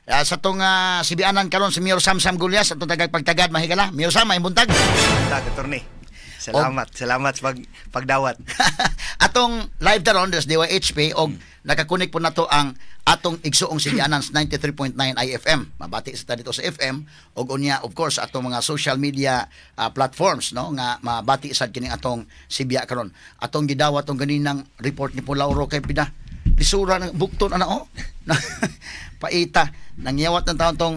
Sa tong sibianan karon si Mayor Samsam Gullas, atong tagag pagtagad, mahigala. Mayor Sam, maayong buntag. Buntag, attorney. Salamat, salamat sa pagdawat. Atong live taron des DYHP og nakakunik po nato ang atong igsuong sibianan sa 93.9 IFM. Mabati sa ta dito sa FM og unya, of course, atong mga social media platforms, no, nga mabati sad kining atong sibya karon. Atong gidawat tong ganinang report ni Pulauro kay pida. Lisura ng bukton ana oh. Paita nangyawat ng taon tong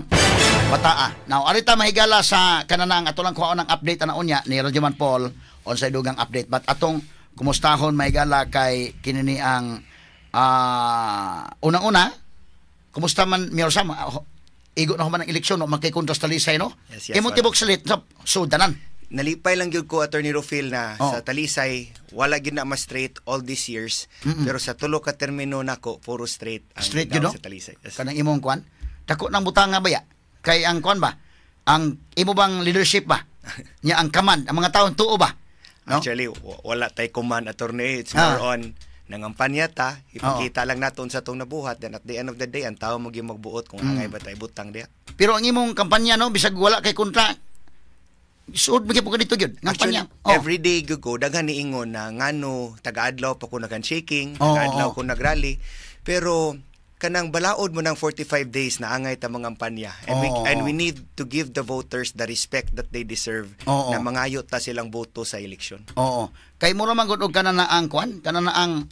bataa. Now, arita, mahigala, sa kananang ato lang kuhaon ng update ana unya ni Radyoman Paul unsay dugang update, but atong kumustahon, mahigala, kay kinini ang unang-una, kumusta man, Mayor Sam? Igo na human ang eleksyon, no, man kay kontra sa Talisay, no? Yes, Imong wala. Tibok salit so danan. Nalipay lang gyud ko, Attorney Rufil, na sa Talisay wala gyud na mas straight all these years. Pero sa tulo ka termino nako, puro straight ang Straight gyud, dawat no? sa Talisay. Yes. Kanang imong kwan. Dako nang butang nga baya. Kay ang kwan ba? Ang imo bang leadership ba? Nya ang command, ang mga taon tuo ba? No? Actually, wala tay command, attorney. It's more on nangampanya ta, ipakita lang naton sa atong nabuhat, then at the end of the day, ang tao mo gyud magbuot kung angay ba tay butang diha. Pero ang imong kampanya, no, bisag wala kay kontra, suod mo gyud ka dito gyud. Actually, Ngampanya. Oh. every day gyud ko daghan niingon na ngano taga-adlaw pa ko nag-handshaking, taga-adlaw ko nagrally. Pero kanang balaod mo ng 45 days na angay ta mangampanya and we and we need to give the voters the respect that they deserve na mangayo ta silang boto sa eleksyon. Oo. Kay mo man gud og kana na ang kwan, kana na ang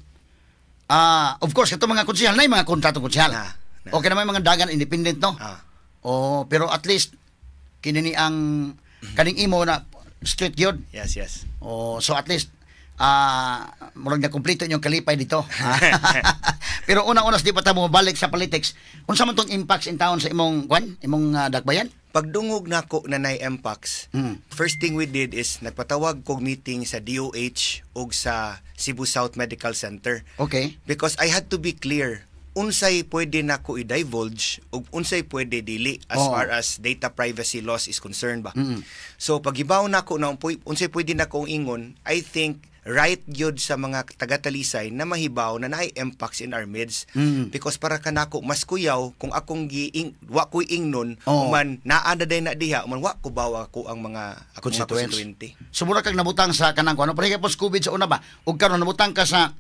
of course ito mga konsehal na yung mga kontratong konsehal. Na. Okay na may mga dagan independent, no. Oh, pero at least kini ni ang kaning imo na straight gyud. Yes. Oh, so at least murag na kumpleto inyong kalipay dito. Pero una-una, di pa ta bumabalik sa politics. Unsa man tong impacts in town sa imong kwan, imong dakbayan? Pagdungog nako na nay Mpox, first thing we did is nagpatawag kog meeting sa DOH ug sa Cebu South Medical Center. Because I had to be clear unsay pwede nako i-divulge ug unsay pwede dili as far as data privacy laws is concerned ba. So pagibaw nako na unsay pwede nako ingon, I think right gyud sa mga taga-Talisay na mahibaw na naay Mpox in our midst because para kanako mas kuyaw kung akong giing wa ko'y ingnon man naa na day na diha man wa ko bawa ko ang mga akong mga Constituents. constituente. So mura kag nabutang sa kanang kuan, pareha po sa COVID sa una ba? Ug karon nabutang ka sa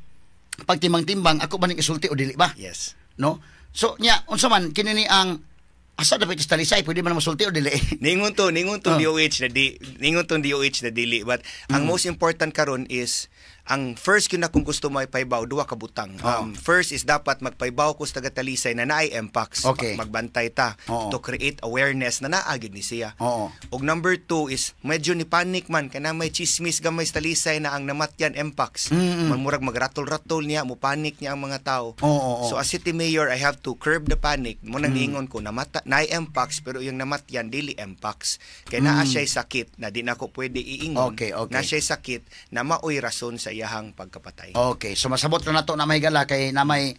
pagtimbang-timbang, ako ba ning isulti o dili ba? Yes. No? So nya unsa man kini ni ang asa dapat sa Talisay, pwede man masulti o dili? Ningon to DOH na di ningon to DOH na dili, but ang most important karon is ang first gyud na kung gusto mo ipaibaw, duha ka butang. First is dapat magpaibaw ko sa taga Talisay na naay Mpox. Magbantay ta to create awareness na naa gyud ni siya. Og number two is medyo ni panic man kana may chismis gamay sa Talisay na ang namatyan Mpox. Man murag magratol-ratol niya, mo panic niya ang mga tao. Oo, oo. So as city mayor, I have to curb the panic. Mo nang niingon ko namata naay Mpox, pero yung namatyan dili Mpox. Kay naa siya'y sakit na di nako pwede iingon. Okay, okay. Na siya'y sakit na maoy rason sa iyahang pagkapatay. Okay, so masabot na nato na may gala kay na may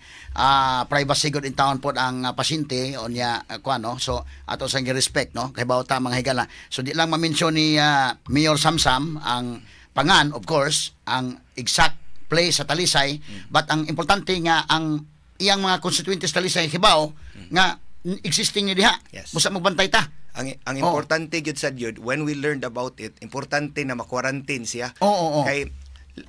privacy good in town pod ang pasyente o niya kuan, no. So ato sang respect, no, kay bawta mga higala. So di lang ma-mention ni Mayor Samsam ang pangan, of course, ang exact place sa Talisay, but ang importante nga ang iyang mga constituentes Talisay hibaw nga existing ni diha. Busa magbantay ta. Ang importante gyud sa gyud when we learned about it, importante na ma-quarantine siya. Oo, oo, oo. Kay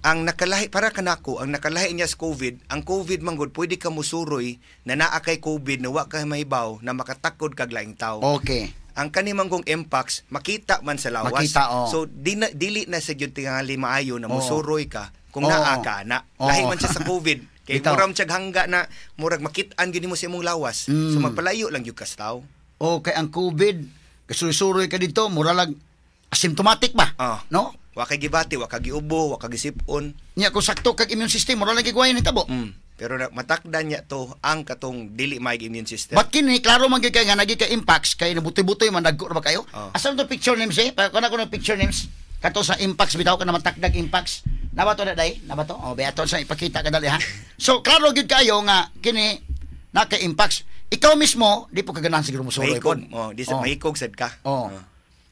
ang nakalahi para kanako, ang nakalahi niya sa COVID, ang COVID man gud pwede ka musuroy na naa kay COVID na wa ka mahibaw na makatakod kag laing tao. Ang kani man kong Mpox makita man sa lawas. Makita, oo. So di na, dili na sa gyud tingali maayo na musuroy ka kung naa ka na. Lahi man siya sa COVID. Kay murag siyag hangga na murag makit-an gyud nimo sa imong lawas. So magpalayo lang gyud ka sa tao. Okay, ang COVID, kasuroy ka dito, mura lang asymptomatic ba? No? Wa kay gibati, wa kay giubo, wa kay gisip-on. Nya kung sakto kag immune system, mura lang gigwayan ni tabo. Pero na, matakdan niya to ang katong dili may immune system. But kini klaro man gyud kay nga nagi ka Mpox kay nabutoy-butoy man dagko ra ba kayo? Oh. Asa man to picture names eh? Pa kuna ko ng picture names. Kato sa Mpox bitaw ka na matakdag Mpox. Naba to na day? Naba to? Oh, beato sa ipakita ka dali ha. So klaro gyud kayo nga kini naka Mpox. Ikaw mismo di po kaganahan siguro mo suroy Mahikog. pod. Oh, di sa mahikog sad ka. Oh. Oh.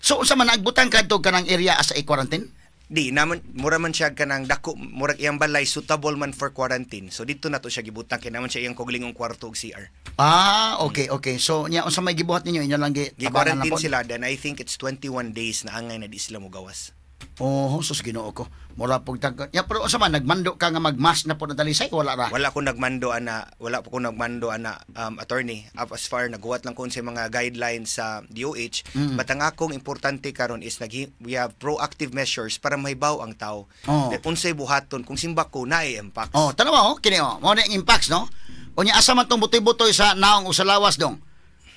So unsa man nagbutang kadto kanang area as a quarantine? Di naman, mura man siya kanang dako, murag iyang balay suitable man for quarantine. So dito na to siya gibutang kay naman siya iyang kaugalingong kwarto ug CR. Ah, okay. So nya, unsa may gibuhat ninyo, inyo lang gi tabangan na Gi-quarantine po? Sila, then I think it's 21 days na angay na di sila mogawas. Oh, sus, Ginoo ko. Mura pug tag. Ya, pero unsa man, nagmando ka nga magmask na po na Talisay, wala ra? Wala ko nagmando ana, wala po ko nagmando ana, attorney. Up as far naguwat lang ko sa mga guidelines sa DOH. But ang akong importante karon is nag we have proactive measures para mahibaw ang tao. That unsay buhaton kung simbako naay mpox. Oh, tanawa oh, kini oh. Mao na ang mpox, no? Unya, asa man tong butoy-butoy sa naong o sa lawas dong?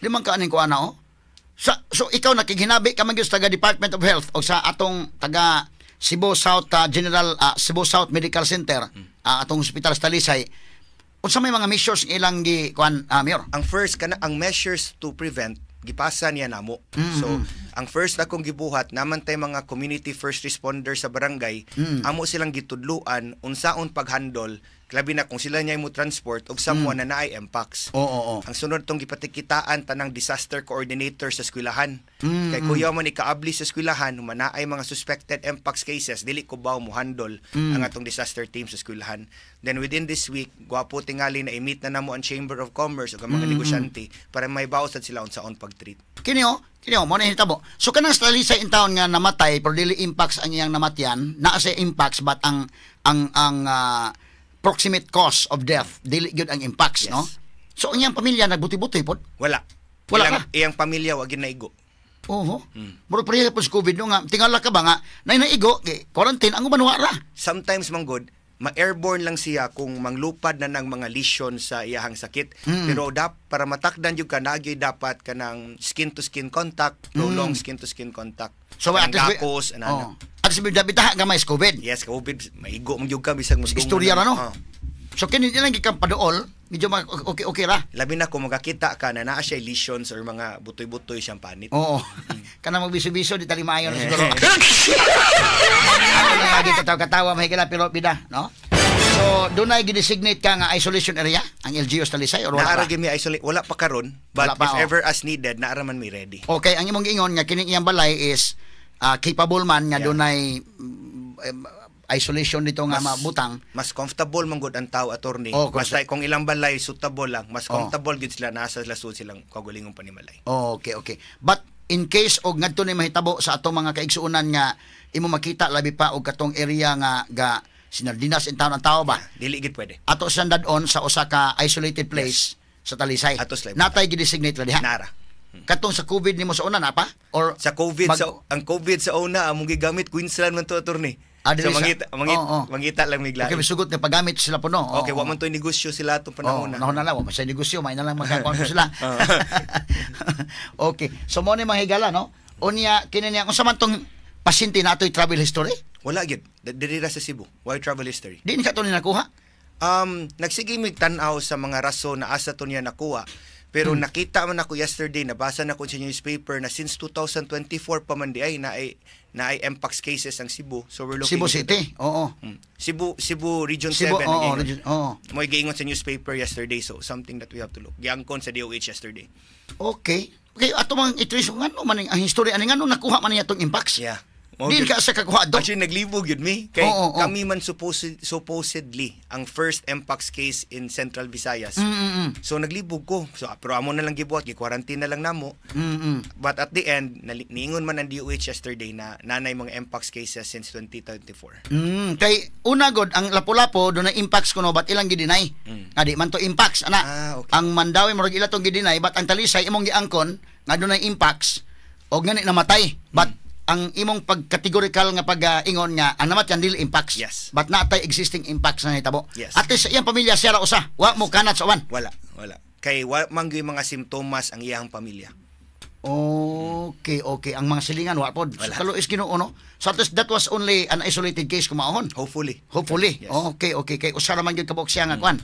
Di man ka aning kuana oh. So ikaw, nakighinabi ka man gyud sa taga Department of Health o sa atong taga Cebu South General Cebu South Medical Center, atong hospital sa Talisay. Unsa may mga measures nga ilang gi kuan, Mayor? Ang first kana, ang measures to prevent, gipasa niya namo. So, ang first na kong gibuhat, naman tay mga community first responder sa barangay, amo silang gitudluan unsaon paghandle, labi na kung sila niya mo transport og someone na naay mpox. Oo, oo. Ang sunod tong gipatikitaan tanang disaster coordinator sa eskwelahan. Kay kuya man ikaabli sa eskwelahan, manaay mga suspected mpox cases, dili ko ba mo handle ang atong disaster team sa eskwelahan. Then within this week, gwapo tingali na i-meet na namo ang Chamber of Commerce ug ang mga negosyante para may sad sila unsaon pag-treat. Kini oh, mo na hitabo. So kanang sa Talisay in town nga namatay pero dili mpox ang iyang namatyan, naa sa mpox but ang proximate cause of death dili gyud ang mpox, no? So ang iyang pamilya nagbuti-buti pod. Wala. Wala iyang, ka? Iyang pamilya wa gyud naigo. Oho. Murag pareha po sa COVID no, nga tingala ka ba nga nay naigo, quarantine ang uban, wa ra. Sometimes man gud, ma-airborne lang siya kung manglupad na ng mga lesion sa iyahang sakit. Pero para matakdan jud ka, nagyoy dapat kanang skin to skin contact, prolonged skin to skin contact. So kanang at least gakos, ana. Oh. At least bitaha gamay sa COVID. Yes, COVID, maigo man jud ka bisag Sa istorya ra, no? So kini lang gikan paduol, medyo okay okay ra. Labi na kung makakita ka na naa siya lesions or mga butoy-butoy siyang panit. Oo. Kana magbiso-biso di talimayon na siguro. Ako na lagi katawa-katawa, mahigala, pero bida, no? So, dunay gi-designate ka nga isolation area ang LGU sa Talisay or wala Naara pa? gyud mi isolate, wala pa karon, but Wala pa, if oh. ever as needed, naara man mi ready. Okay, ang imong giingon nga kining iyang balay is capable man nga dunay isolation dito nga mabutang. Mas comfortable man gud ang tao, attorney. Oh, Basta kung ilang balay suitable lang, mas Oh. comfortable gud sila nasa lasud silang kaugalingong panimalay. Okay. But in case og ngadto ni mahitabo sa atong mga kaigsuonan nga imo makita, labi pa og katong area nga ga sinardinas in town ang tao ba? Dili gid pwede. Ato siyang dad-on sa usa ka isolated place sa Talisay. Ato sila. Natay gi-designate ra diha. Nara. Katong sa COVID nimo sa una na pa? Or Sa COVID, sa ang COVID sa una among gigamit Queensland man to, attorney. Ah, dili So mangita mangita, Oo, oo. mangita lang miglain. Okay, sugot nga paggamit sila po, no? Oo, Okay, wa oo. man to negosyo sila atong panahon Oh, na. nahon na lang, wa man sa negosyo, may na lang magkakuan po sila. Okay. So mo ni mga higala, no? Unya kini niya, unsa man tong pasyente na atoy travel history? Wala gyud. Diri ra sa Cebu. Why travel history? Di ni ka to ni nakuha? Nagsige mig tan-aw sa mga rason na asa to niya nakuha. Pero nakita man ako yesterday, nabasa na ko sa newspaper na since 2024 pa man di ay naay mpox cases ang Cebu. So we're looking Cebu into City. Oo. that. Cebu Cebu Region Cebu, 7. oo, Nag-ingon. region, oo. Mo'y giingon sa newspaper yesterday, so something that we have to look. Giangkon sa DOH yesterday. Okay. Okay, ato mang i-trace kung ano man ang history ani, ngano nakuha man niya tong mpox. Di ka sa kakuha do. Actually, naglibog yun mi. Kay Oo, oo. kami man supposedly ang first mpox case in Central Visayas. So naglibog ko. So pero amo na lang gibuhat, gi-quarantine na lang namo. But at the end, niingon man ang DOH yesterday na nanay mga mpox cases since 2024. Kay una god ang Lapu-Lapu do na mpox kuno, but ilang gideny. Nga di man to mpox ana. Ah, okay. Ang Mandaue murag ila tong gideny, but ang Talisay imong giangkon nga dunay mpox og ngani namatay. But ang imong pag-categorical nga pag-ingon nga ang namatyan dili mpox. But natay existing mpox na nahitabo. At least sa iyang pamilya siya ra usa. Wa mo kanat sa uban. Wala, wala. Kay wa man gyud mga simptomas ang iyang pamilya. Okay. Ang mga silingan wa pod. So, Wala. kaluis Ginoo, no. So at least that was only an isolated case kumaon. Hopefully. Hopefully. Yes. Okay. Kay usa ra man gyud kabuok siya nga kwan.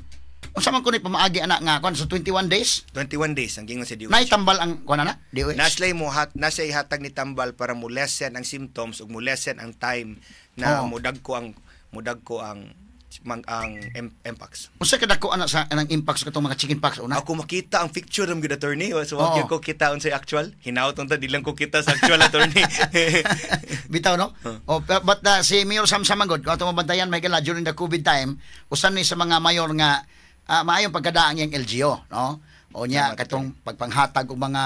Unsa man kuno pamaagi ana nga kwan sa 21 days? 21 days ang gingon sa DOH. Naitambal ang kwan ana? DOH. Naslay mo hat nasa ihatag ni tambal para mo lessen ang symptoms ug mo lessen ang time na mo dagko ang ang Mpox. Unsa kadako ana sa anang Mpox, katong mga chicken pox una? Ako makita ang picture ng good, attorney. So wa ko kita unsay actual. Hinaut unta di lang ko kita sa actual, attorney. Bitaw, no? Oh, but si Mayor Samsam man gud, kung ato mabantayan may gala during the COVID time, usan ni sa mga mayor nga maayong pagkadaang iyang LGU, no? O niya katong pagpanghatag og mga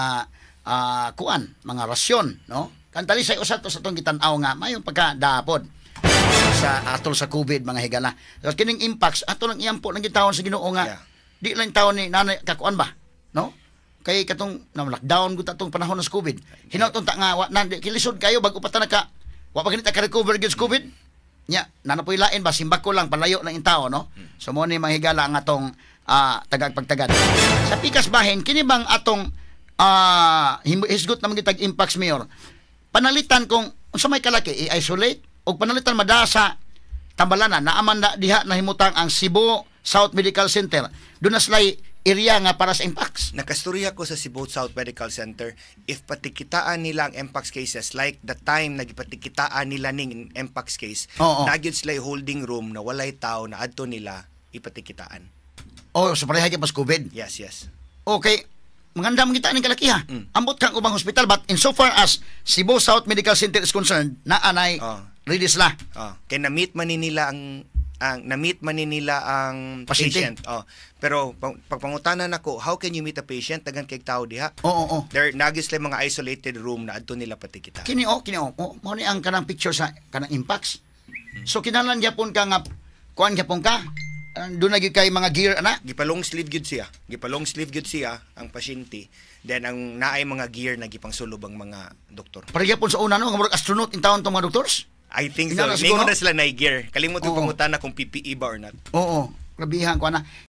kuan, mga rasyon, no? Kan Talisay usa to sa atong gitan-aw nga maayong pagkadaapod sa atol sa COVID, mga higala. So, kining Mpox ato lang iyampo lang gitawon sa Ginoo nga di lang taon ni nanay kakuan ba, no? Kay katong na lockdown gud atong panahon sa COVID. Hinaut ta nga wa na kilisod kayo bag-o pa ta naka wa pa ganita ka recover gyud sa COVID. Nya, nana poy lain ba, simbako lang, palayo lang in tao, no? So mo ni, mga higala, ang atong tagag pagtagad. Sa pikas bahin kini bang atong hisgot naman kitag Mpox, Mayor. Panalitan kung unsa may kalaki i-isolate og panalitan mada sa Tambalanan, naaman na diha nahimutang ang Cebu South Medical Center. Doon na sila'y area nga para sa Mpox. Nakastorya ko sa Cebu South Medical Center, if patikitaan nila ang Mpox cases, like the time nagipatikitaan nila ning Mpox case, naa gyud sila holding room na walay tao na adto nila ipatikitaan. Oh, so pareha gyud pas COVID. Yes. Okay. Maganda mo kita ning kalaki ha. Ambot kang ubang hospital, but in so far as Cebu South Medical Center is concerned, naa nay ready sila. Oh, kay na-meet man ni nila ang na-meet man ni nila ang Pasyente. Patient. Oh, pero pagpangutanan nako, how can you meet a patient, daghan kay tao diha? Oo. There naa gyud sila mga isolated room na adto nila patikitaan. Kini oh, kini oh. Oh, mao ni ang kanang picture sa kanang Mpox. So kinahanglan gyapon ka nga kuan gyapon ka. Doon na gyud kay mga gear ana. Gipa-long sleeve gyud siya. Gipa-long sleeve gyud siya ang pasyente. Then ang naay mga gear na gipangsulob ang mga doktor. Para gyapon sa una, no, nga murag astronaut in taon tong mga doctors. I think so. Ingana siguro. Ningon na sila na gear. Kalimot ko pangutana kung PPE ba or not. Oo, grabihan ko na.